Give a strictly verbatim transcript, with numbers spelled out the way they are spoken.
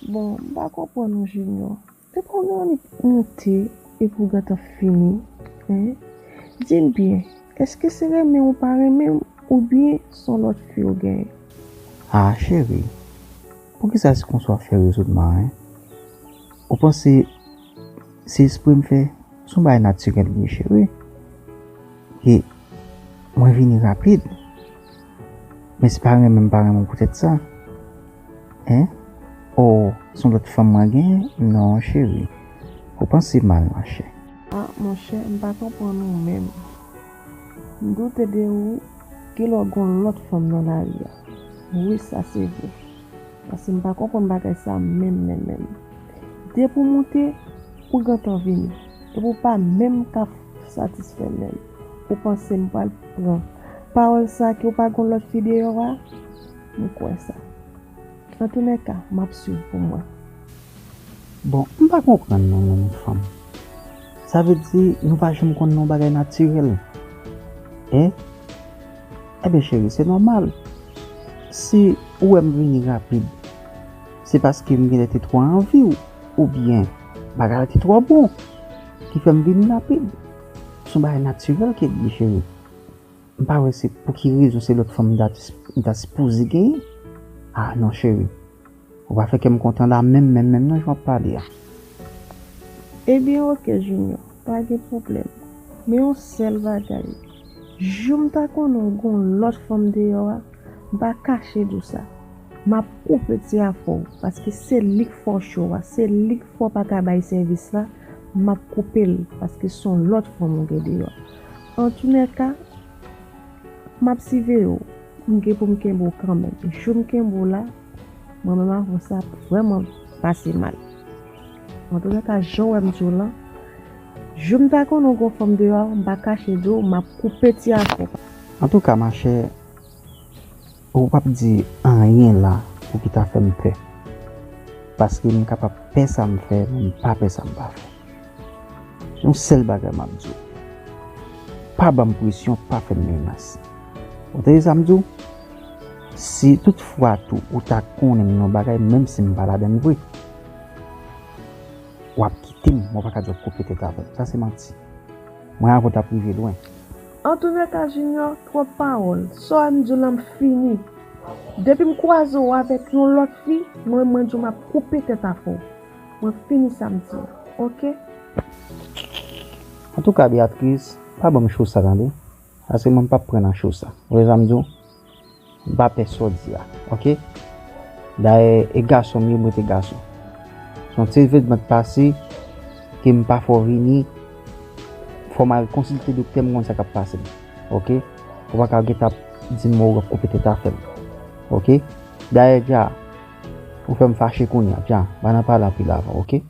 Bon, m pa konprann ou, Junior. Depi w gen annik moute epi w gentan fini, en? Di m byen, èske se renmen ou pa renmen m oubyen se yon lòt fi ou genyen? Ah, cheri, poukisa se konsa w ap fè rezonman an, en? Ou panse se espre m fè? Se yon bagay natirèl li ye, cheri. E mwen vini rapid. Men se pa renmen m pa renmen w poutèt sa. En? Oh, se yon lòt fanm mwen genyen? Non, cheri. Ou panse mal, machè. Ah, monchè, m pa konprann ou menm. M doute de ou, genlè w gen yon lòt fanm nan lari a. Wi, sa se vre. Paske m pa konprann bagay sa menm, menm, menm. Depi w moute, ou gentan vini. Epi w pa menm ka satisfè m menm. Ou panse m pral pran pawòl sa ke w pa gen lòt fi deyò a? M kwè sa. Antoulèka, m ap swiv pou mwen. Bon, m pa konprann non, non, non, fanm. Sa vle di nou pa janm konn non bagay natirèl. En? Ebyen, cheri, se nòmal. Si ou wè m vini rapid, se paske m genlè te twò anvi w, oubyen bagay la te twò bon, ki fè m vini rapid. Se yon bagay natirèl ke l ye, cheri. M pa wè se pou ki rezon se lòt fanm m ta, m ta sipoze genyen. Ah non, cheri. Ou pa fè kè m kontan la menm, menm, menm nan jan w ap pale a. Ebyen, oke, Junior, pa gen pwoblèm. Men yon sèl bagay, jou m ta konnen w gen yon lòt fanm deyò a, m pa kache di w sa. M ap koupe ti afè w, paske se li k fè w cho a, se li k fè w pa ka bay sèvis la, m ap koupe l, paske se yon lòt fanm ou gen deyò a. Antoulèka, m ap siveye w. M gen pou m kenbe w kanmenm. Jou m kenbe w la, mwen menm avè w sa ap vrèman pase mal. Antoulèka, jan w wè m di w lan, jou m ta konnen w gen yon fanm deyò a, m pa kache di w, m ap koupe ti afè w. Antouka, machè, ou p ap di anyen la pou ki ta fè m pè. Paske m kapab pè sa m fè, men m pa pè sa m pa fè. Yon sèl bagay m ap di w. Pa ban m presyon, pa fè m menas. Ou tande sa m di w? Si toutfwa tou ou ta konnen m nan yon bagay, menm si m pa ladan l vre, w ap kite m, mwen pa ka di w ap koupe tèt avè m. Sa se manti. Mwen avè w t ap rive lwen. Antoulèka, Junior, twòp pawòl. Sa w wè m di w lan, m fini. Depi m kwaze w avèk yon lòt fi, mwen, mwen di w m ap koupe tèt avè w. Mwen fini sa m di w, oke? Antouka, Beatrice, pa ban m cho sa, tande? Paske mwen, m p ap pran nan cho sa. Ou wè sa m di w? M pa pè sa w di a, oke? Dayè, e gason m ye, m rete gason. Se yon ti evenman k pase, ke m pa fè w vini, fò m al konsilte doktè m, konn sa k ap pase m, oke? Ou pa ka gentan ap di m w ap koupe tèt afè m, oke? Dayè, dja, ou fè m fache kounye a, dja, pa nan pale anpil avan, oke?